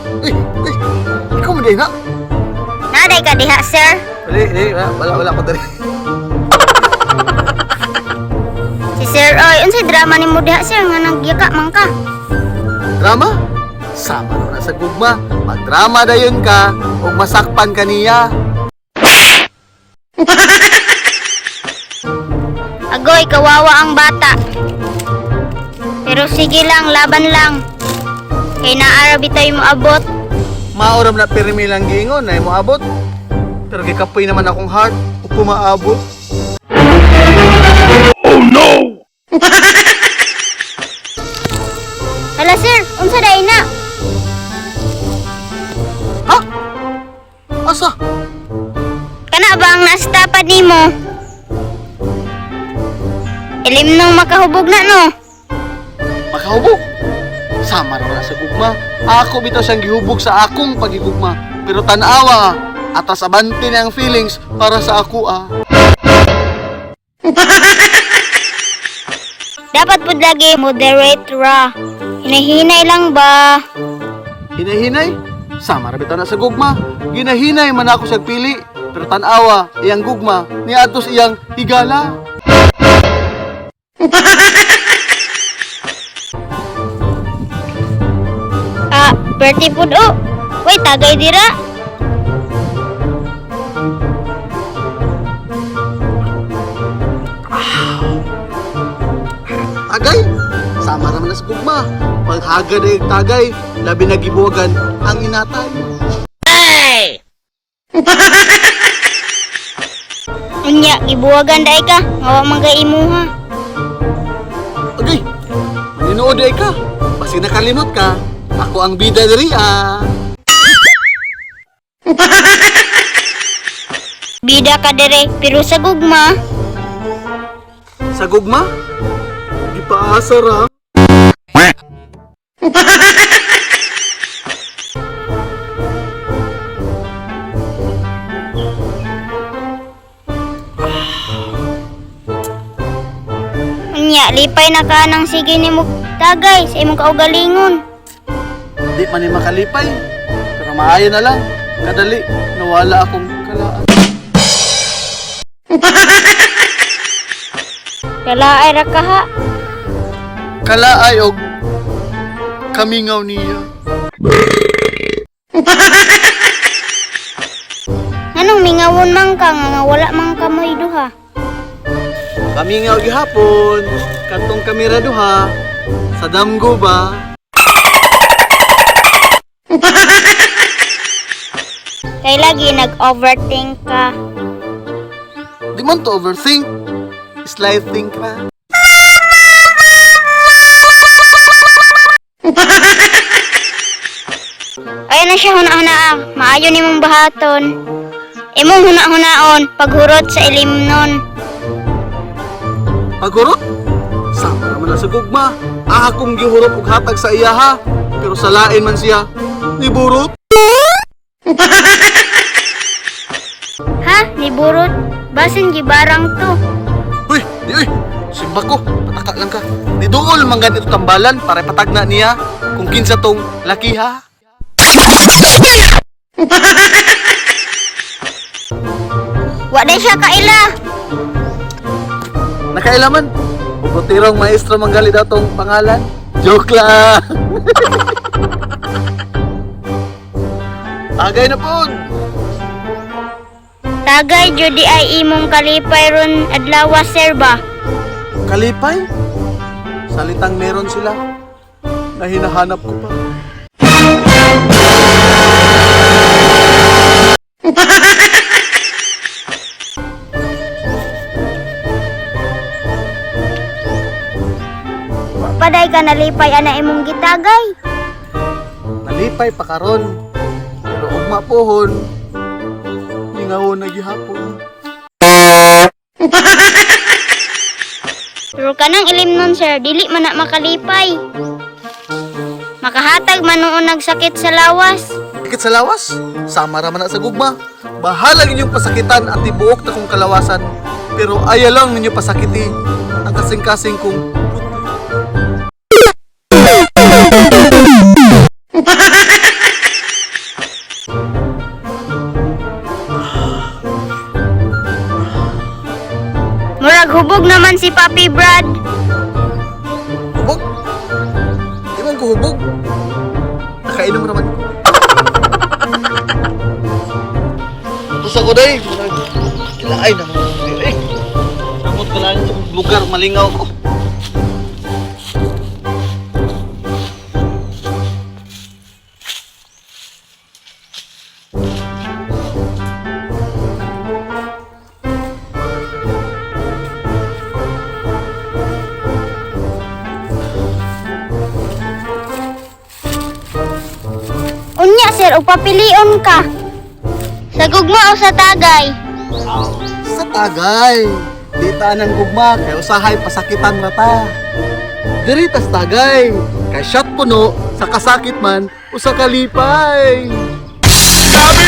Uy, uy, ikaw mo din na. Naday ka diha, sir. Wala, wala, wala, wala ko dali. Si sir, oy, unsay drama nimo diha, sir, nga nagyaka man ka? Drama? Sama na sa gugma. Magdrama dayon ka ug masakpan ka niya. Agoy, kawawa ang bata. Pero sige lang, laban lang. Kay naara bitay mo abot. Maoram na pirmi lang giingon na mo abot. Pero gikapoy naman akong heart ug pumaabot. Hala sir, unsa day na? Ha? Asa? Kana ba ang nastapad nimo? Ilim nang makahubog na no. Makahubog. Sama raw na sa gugma. Ako bitaw siyang gihubog sa akong pagigugma. Pero tanawa, atas abante na ang feelings para sa ako ah. Dapat pud lagi moderate ra. Hinahinay lang ba? Hinahinay? Sama ra bitaw na sa gugma. Ginahinay man ako sa pili. Pero tanawa, iyang gugma, niadto sa iyang higala. Ah, perti pud o. Way tagay dira. Tagay? Sama ra man na sa gugma. Paghaga na yung tagay, labi na gibuwagan ang inatay. Unya, gibuwagan dai ka. Nga wa man kay imuha. Agay, maninood ay ka. Basi nakalimot ka, ako ang bida diri ah. Bida ka dire, pero sa gugma. Sa gugma? Gipaasa ra. Unya, lipay na ka ng sige nimo tagay sa imong kaugalingon. Di man ni makalipay. Pero maayo na lang. Kadali, nawala akong kalaan. Kalaay ra ka ha. Kalaay og kamingaw niya. Nganong mingawon man ka nga nga wala man ka mo'y duha. Kamingaw gihapon, katong kamera duha, sa damgo ba? Kay lagi nag-overthink ka. Di man to overthink. Slight think ra. Ayan na siya huna-huna ah. Maayo nimong bahaton. Imong huna-hunaon paghurot sa ilimnon. Paghurot? Sama naman na sa gugma. Akong gihurot og hatag sa iya ha. Pero sa lain man siya, niburot. Ha? Niburot? Basin gibarang to. Uy, di uy. Simba ko, pataka lang ka. Niduol man ganito tambalan para ipatagna niya kung kinsa tong laki ha. Wa day siya kaila. Nakailaman. Ugotirong maestro manggali daw tong pangalan. Joke lang. Tagay na po. Tagay jud di ay imong kalipay ron adlaw sir ba? Kalipay? Salitang meron sila na hinahanap ko pa. Wa pa day ka nalipay ana imong gitagay. Nalipay pa karon. Pero ugma pohon, lingawon na gihapon. Pero kanang ilim nun sir, dili man na makalipay. Makahatag man noon nagsakit sa lawas. Sakit sa lawas, sama ra man na sa gugma. Bahala ninyong pasakitan at tibuok na kong kalawasan. Pero ayaw lang ninyo pasakiti ang kasing-kasing kong puti. Hubog naman si Papi Brad. Hubog? Di man ko hubog. Nakainom naman ko. Tapos ako day. Kilaay naman. Eh. Samot ka lang sa lugar, malingaw ko. Unya sir, upapilion ka. Sa gugma o sa tagay? Sa tagay. Di ta ng gugma, kay usahay pasakitan na ta. Diri tas tagay. Kay shot puno, sa kasakit man, usa kalipay. Sabi